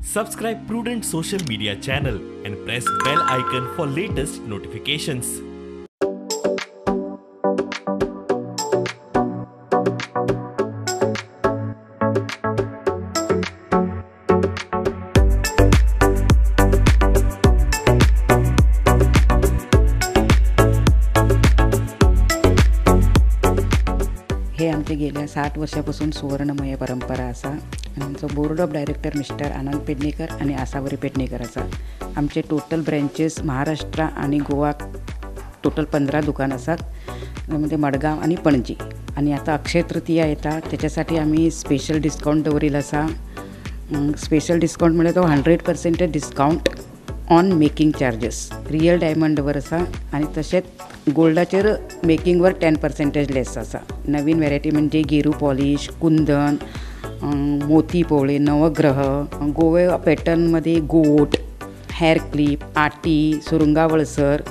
Subscribe Prudent Social Media channel and press bell icon for latest notifications. हे आमचे गेल्या 60 वर्षापासून सुवर्णमय परंपरा आसा आनी आमचो board of director mister Anand Pednekar आनी आसावरी पेडणेकर आसा. आमचे टोटल ब्रँचेस महाराष्ट्र आनी गोवा टोटल 15 दुकान आसात, म्हणजे मडगांव आनी पणजी. आनी आतां अक्षय तृतीया येता, त्याच्यासाठी आमी स्पेशल डिस्कावंट दवरिल्लो आसा. स्पेशल डिस्कावंट म्हळ्यार तो 100% discount on making charges real डायमंडवर आसा आनी तशेंच गोल्डाचेर मेकिंगवर 10% लेस आसा. नवीन व्हेरायटी म्हणजे गेरू पॉलिश, कुंदन, मोती पोवळे, नवग्रह, गोवे पॅटर्नमध्ये गोट, हेअर क्लिप, आटी, सुरुंगा वळसर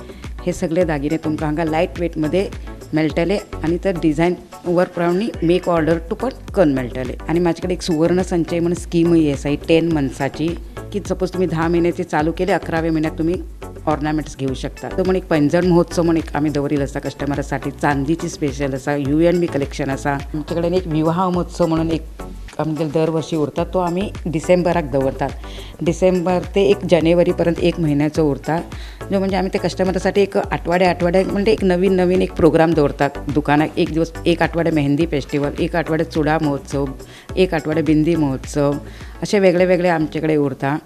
हे सगळे दागिने तुमकां हांगा लायट वेटमध्ये मेळटले आनी तर डिझायन वर प्रमाणे मेक ऑर्डर टू पण करून मेळटले. आनी म्हाजे कडेन एक सुवर्ण संचय म्हणून स्कीमूय आसा, ही 10 मंथ्साची, की सपोज तुम्ही 10 महिन्याचे चालू केले, 11व्या महिन्यात तुम्ही ऑर्नामेंट्स घेऊ शकता. तो म्हण एक पैंजण महोत्सव म्हणून एक आमी दवरिल्लो आसा कस्टमरासाठी, चांदीची स्पेशल आसा, UNB collection आसा. आमचे कडेन एक विवाह महोत्सव म्हणून एक आमगे दरवर्षी उरता, तो आमी डिसेंबराक दवरतात. डिसेंबर ते 1 जानेवारीपर्यंत 1 महिन्याचो उरता, जो म्हणजे आमी ते कस्टमरासाठी एक आठवड्या आठवड्याक म्हणजे एक नवीन नवीन एक प्रोग्राम दवरतात दुकानाक. एक दिवस एक आठवड्या मेहंदी फेस्टिवल, एक आठवड्या चुडा महोत्सव, एक आठवड्या बिंदी महोत्सव, असे वेगळे वेगळे आमचे कडेन उरता.